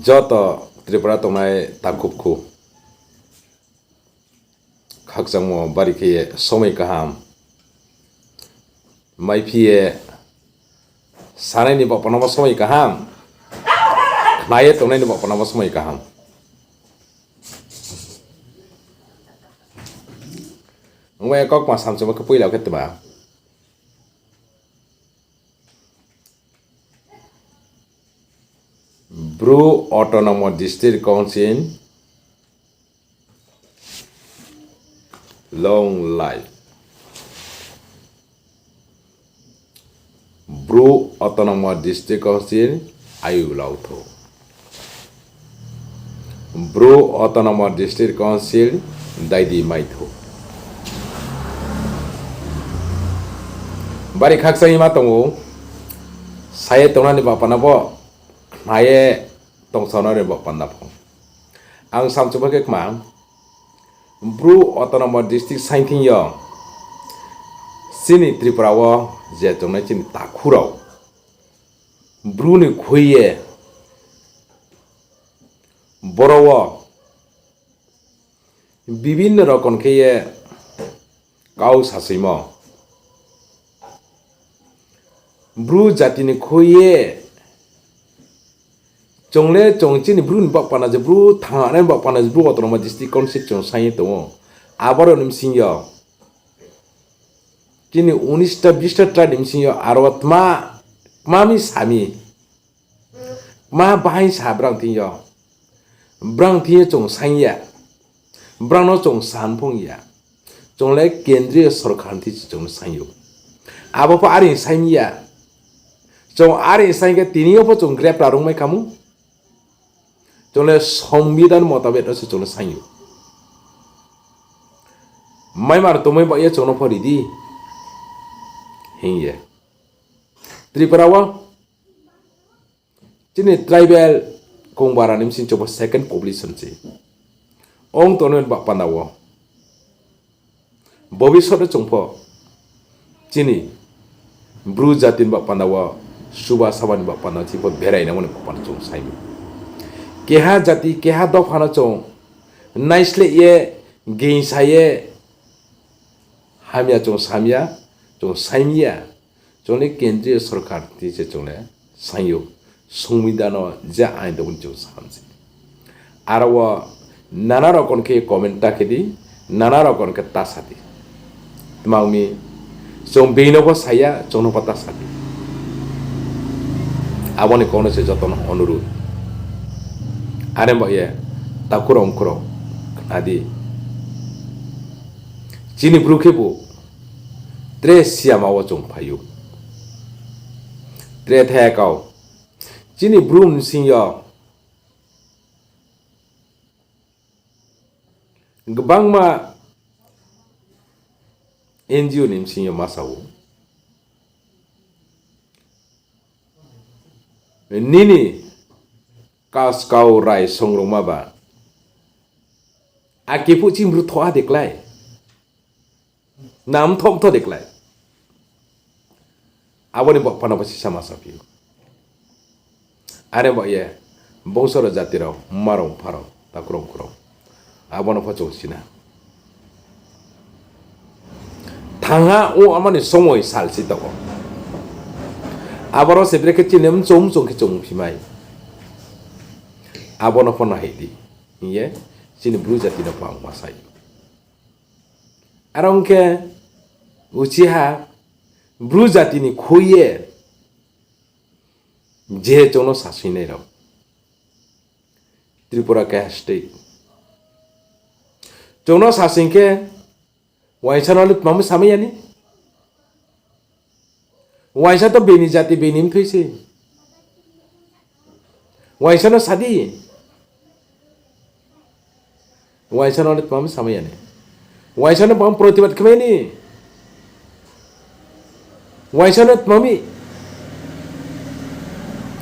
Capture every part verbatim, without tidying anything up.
Joto Tripura tongnai takhu bkhu, khakchangmo bari khe ye somoi kaham maiphi ye, sanai ni baoh panda wo somoi kaham, khna ye tongnai ni baoh panda wo somoi kaham. Ongba ye kaukma samchungmo khe poila khe tma, Bru Autonomous District Council long life. Bru Autonomous District Council ayu lau thou. Bru Autonomous District Council daidi mai thou. Bari khakchang ye ma tong ou, sa ye tongnani baoh panda wo, khna ye tongsaonani baoh panda pho. Ang samchungmo khe kma, Bru Autonomous District saing thing yo, chini Tripura wo je tongnai chini takhu rao, Bru ni khui ye, boro wo bibinno rokom khe ye kau sasoimo. Bru jati ni khui ye, chung le chung chini Bru ni baoh panda je Bru thangnai baoh panda je Bru Autonomous District Council chung saing ye tong ou. Aboro ni bsing yo, chini unis ta bis ta tribe ni bsing yo aro tma, tma mi sa mi, tma bahai sa brang thing yo, brang thing yo chung saing ya. Brang no chung san phung ya. Chung le kendriya sorkar ni thing se chung no saing ou. Abo pho are saing ya. Chung are saing khe tini yo pho chung grepra rung mai khamu. Chung le songbidhan motabek no se chung no saing ou. Maimar tongmai baoh ye chung no pho ri di hing ye. Tripura wo chini tribal kongbara ni bsing chung pho second population se ong tongnai ni baoh panda wo, bobisot no chung pho chini Bru jati ni baoh panda wo, suba saba ni baoh panda wo, chini pho berai nangmo ni baoh panda chung saing ou. Keha jati, keha dopha no chung naisleh ye, gingsa ye, hamya chung samya, chung saing ya. Chung le kendriya sorkar ni se chung le saing ou, songbidhan no je ain tongmo ni chung sam se. Aro wo nana rokom khe comment ta khe di, nana rokom khe ta sa di. Tma ong mi, chung being no pho sa ya, chung no pho ta sa di. Abo ni kau no se joto no onurudh. Are baoh ye, takhu rao mkhu rao, khna di. Chini Bru khebu tre siyama wo chung phai ou. Tre thai kau. Chini Bru bsing yo gbangma N G O ni bsing yo ma sa ou, nini kaskau rai songrungma ba, akhe phuh chini Bru thoh ha de klái, na mthoh mthoh de klái. Abo ni baoh panda pho sisa ma saphi ou. Are baoh ye, bongso rao, jati rao, mma rao, mpha rao, takhu rao, mkhu rao, abo no pho chung si na. Thangha ong ama ni somoi sal si tong ou. Aboro se brekhe chini mchong mchong khe chung phi mai. Abo no pho nahih di hing ye, chini Bru jati no pho ang ma sai. Are ong khe, uchiha, Bru jati ni khui ye, je chung no sasoingnai rao, Tripura keha state, chung no sasoing khe, uaingsa no le tma mi samai ya ni? Uaingsa to bini jati bini mthoi se. Uaingsa no sa di. Uaingsa no le tma mi samai ya ni? Uaingsa no bang protibad khe mai ni? Uaingsa no tma mi?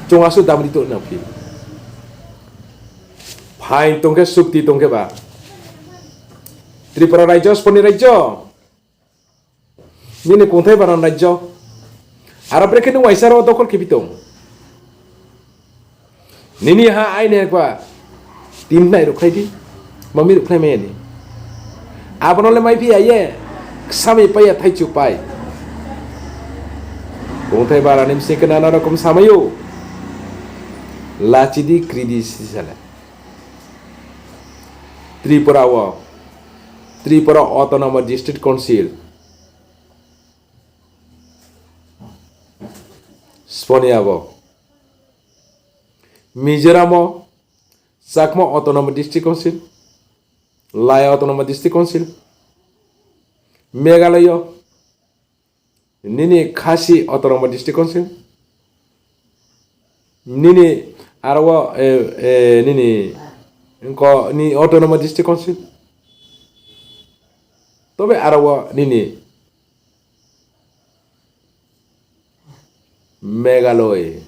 Chung asuh damri tong nang phi. Phaing tong khe, sukti tong khe ba, Tripura rajyo, sbo ni rajyo, nini kongthai bara rajyo, aro brekhe ni uaingsa rao dokhol khe phi tong? Nini ha aini ha kba. Tini nai ruhkhlai di. Mami ruhkhlai mai ya ni. Abo no le maiphi ya ye. Ksamai pai ya thaichu pai. Kongthai bara ni bsing khe nana rokom samai ou. Lachi di, kri di, sisa le. Tripura wo, Tripura Autonomous District Council. Sponi abo. Mizoram o Chakma Autonomous District Council, Lai Autonomous District Council, Meghalaya, nini Khasi Autonomous District Council, nini aro, eh, eh, nini, ko, ni Autonomous District Council. Tobe aro nini Meghalaya,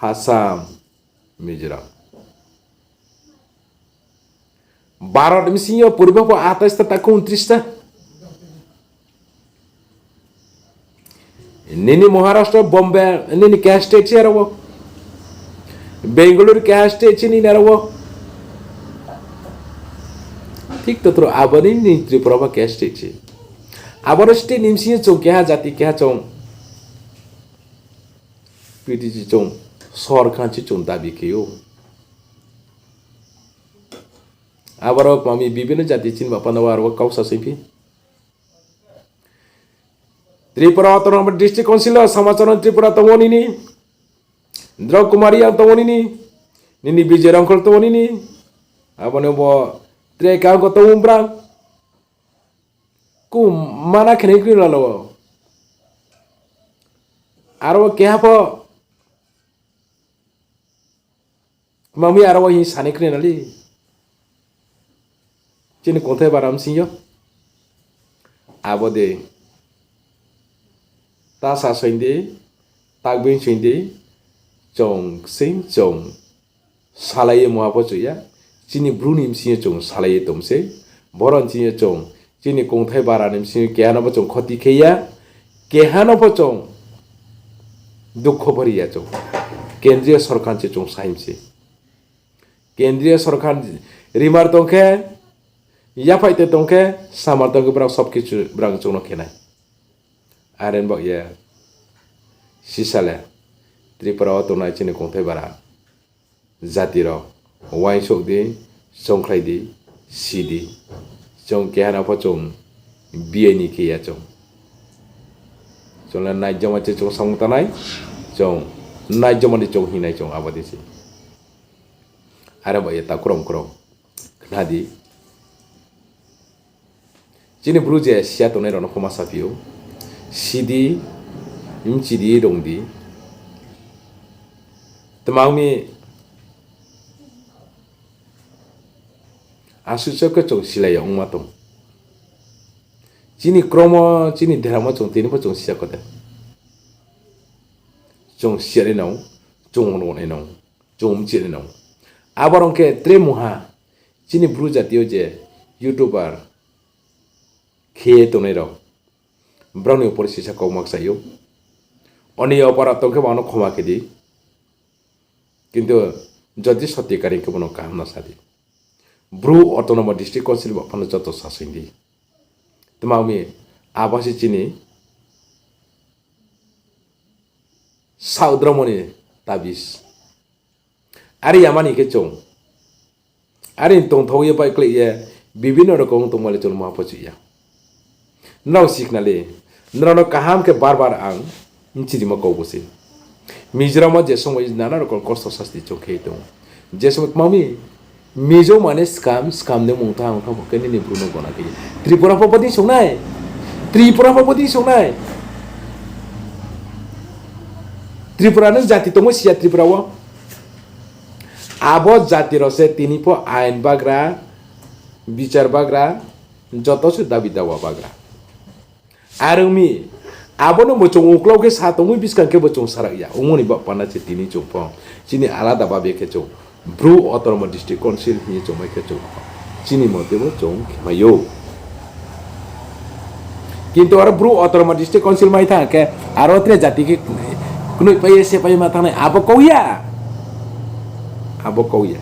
Assam, Mizoram. Bharat bsing yo purba pho atais ta, takhu untris ta. Nini Maharashtra, Bombay, nini keha state se aro. Bengaluru keha state se nini aro. Thik totro abo nini Tripura bo keha state se. Abo state ni bsing yo chung keha jati keha chung. Piti si chung sorkar se chung dabi khe ou. Aboro mami bibhinno jati chini ba panda wo aro kau sa singphi. Tripura Autonomous District Council o Samacharan Tripura tong ou nini, Draw Kumar Reang tong ou nini, nini Bijay Rongkhol tong ou nini, abo ni bo tre kang ko tong ou brang. Ku mana khe nai kri lalo. Aro keha pho Mami aro wo hing sanai kri nali. Chini kongthai bara bsing yo. Abo de. Ta sa soing di, ta gbing soing di, chung ksing chung salai ye muha pho chu ya. Chini Bru ni bsing yo chung salai ye tong se. Boro ni bsing yo chung, chini kongthai bara ni bsing yo keha no pho chung khoti khe ya, keha no pho chung dukho bari ya chung. Kendriya sorkar se chung saim se. Kendriya sorkar rimar tong khe, yaphai te tong khe, samar tong khe, brang sob kichu brang chung no khe nai. Are ni baoh ye, sisa le, Tripura wo tongnai chini kongthai bara jati rao, uaingsouh di, chongkhlai di, si di, chung keha no pho chung biye ni khe ya chung. Chung le naijoma se chung samung tangnai, chung naijoma ni chung hingnai chung abo dei se. Are baoh ye ta krom krom khna di. Chini Bru je siya tongnai rao no khoma saphi ou. Si di, mchi di, rung di. Tma ong mi asuh so khe chung silai ya ongma tong. Chini kromo, chini dheramo chung tini pho chung siya kho de. Chung siya nai nang, chung rung nai nang, chung mchi nai nang. Abo rung khe tre mungha, chini Bru jati yo je YouTuber khe tongnai rao, brao ni upor sisa kau ma kchai ou. Oni opara tong khe bo no khoma khe di. Kintu jodi sotyakar hing khe bo no kaham no sa di. Bru Autonomous District Council ba phano joto sasoing di. Tma ong mi abo se chini saodromo ni tabis. Are yamani khe chung. Are tongthou ye baihkleih ye, bibhinno rokom tongma le chung ma pho chu ya. Nrao sikna le, nrao no kaham khe bar bar ang mchirimo kau bo se. Mizoram wo je somoi nana rokom kosto sasti chung khe tong. Je somoi tma mi, Mizo mane scam, scam ni mungtha ongtha bo khe nini Bru no gona khe. Tripura pho bodei songnai. Tripura pho bodei songnai. Tripura no jati tongmo siya Tripura wo. Abo jati rao se tini pho ain bagra, bichar bagra, joto se dabi dawa bagra. Are ong mi, abo no bo chung uklau khe sa tongwi buskang khe bo chung sarak ya. Ongmo ni baoh panda se tini chung pho, chini alada babe khe chung Bru Autonomous District Council hing ye chung mai khe chung chini mote bo chung khe mai ou. Kintu aro Bru Autonomous District Council mai thang khe aro tre jati khe knoih pai ye se pai ye ma thangnai abo kau ya. Abo kau ye.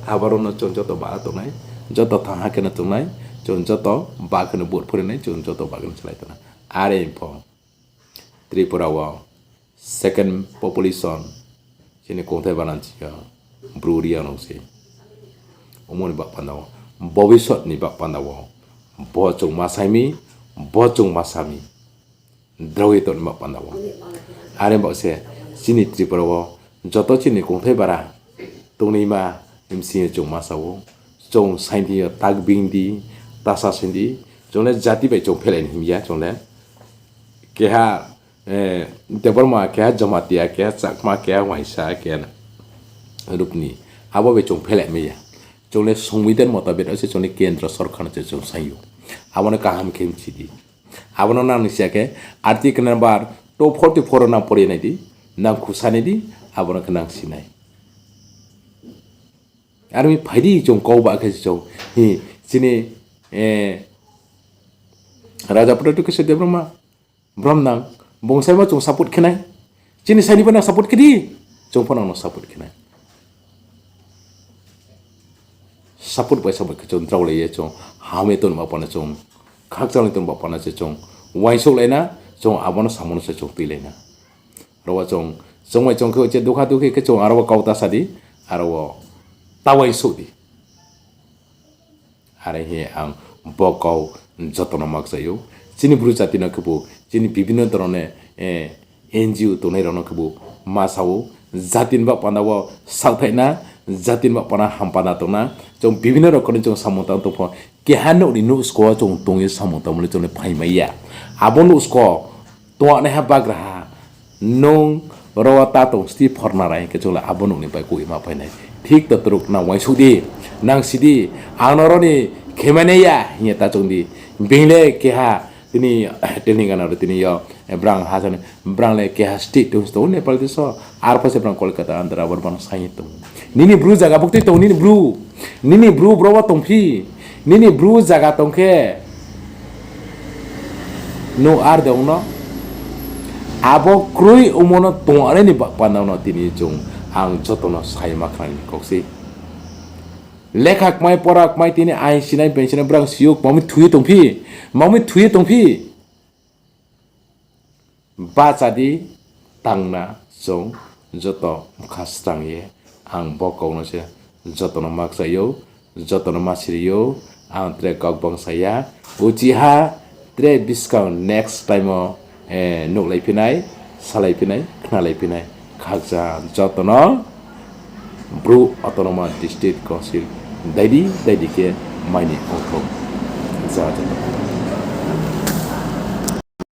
Aboro no chung joto bara tongnai, joto thangha khe no tongnai, chung joto ba khe no vote phori nai, chung joto ba khe no chalai tongnai. Are pho Tripura wo second population, chini kongthai bara ni sing yo Bru Reang rao se. Omo ni bah panda wo, bobisot ni bah panda wo, bo chung ma sai mi, bo chung ma sa mi. Drao ye tong ni bah panda wo. Are bah se, chini Tripura wo joto chini kongthai bara tongnaima ni bsing yo chung ma sa ou. Chung saing di yo, tak bing di, ta sa saing di. Chung le jati bai chung phelai ni hing ya, chung le keha Debbarma, keha Jamatia, keha Chakma, keha Uaingsa, keha Rupni. Abo bai chung phelai mai ya. Chung le সংবিধান motabek se chung le kendro sorkar no se chung saing ou. Abo no kaham khe mchi di. Abo no nang ni si ya khe, article number two forty four no nang pori nai di, nang khusa nai di, abo no khe nang si nai. Are mi phai di chung kau ba khe se chung, hi, chini, Raja Pradyot Kishore Debbarma, brom nang, bung saimo chung support khe nai. Chini saini pho nang support khe di, chung pho nang no support khe nai. Support bai support khe chung draolai ye chung, ham ye tong ni bah panda chung, khakchang ye tong ni bah panda se chung, uaingsouhlai na, chung abo no samo no se chung tuilai na. Aro wo chung, chung bai chung khe je dukha dukhi khe chung aro wo kau ta sa di, aro wo ta uaingsouh di. Are hing ye ang bo kau joto no ma kchai ou. Chini Bru jati no khebu, chini bibhinno dhoroner, NGO tongnai rao no khebu ma sa ou. Jati ni bah panda wo saohthaih na, jati ni bah panda ham panda tong na. Chung bibhinno rokom ni chung samung tang tong pho, keha nouh ni nouhsko wo chung tong ye samung tangmo le chung le phaimai ya. Abo nouhsko tongnaiha bagraha, nung ro wo ta tong sti phorna rai hing khe chung le abo nouh ni bai koih ma phai nai. Thik to truk nang uaingsouh di, nang si di, ang no ro ni khemanai ya hing ye ta chung di. Being le keha tini Telangana ro tini yo, brang ha sa ni, brang le keha state tong sto Nepal desh wo, arphuh se brang Kolkata, Andhra, abo brang saing ye tong. Nini Bru zaga buktui tong, nini Bru, nini Bru bro wo tongphi, nini Bru zaga tong khe, nung ar de ong no. Abo kroi ongmo no tong are ni bah panda no tini chung ang joto no sai ma khnani kau se. Lekha kmai, pora kmai, tini ain sinai, being sinai, brang si ou, kmami thu ye tongphi, mami thu ye tongphi. Bahcha di, tang na, chung joto mkha srang ye, ang bo kau no se joto no ma kchai ou, joto no ma siri ou, ang tre kau gbang sa ya, uchih ha, tre buskang next time wo, nuhlai phi nai, salai phi nai, khnalai phi nai, khakcha joto no, Bru Autonomous District Council, dai di, dai di khe mai ni ongthou, ja joto.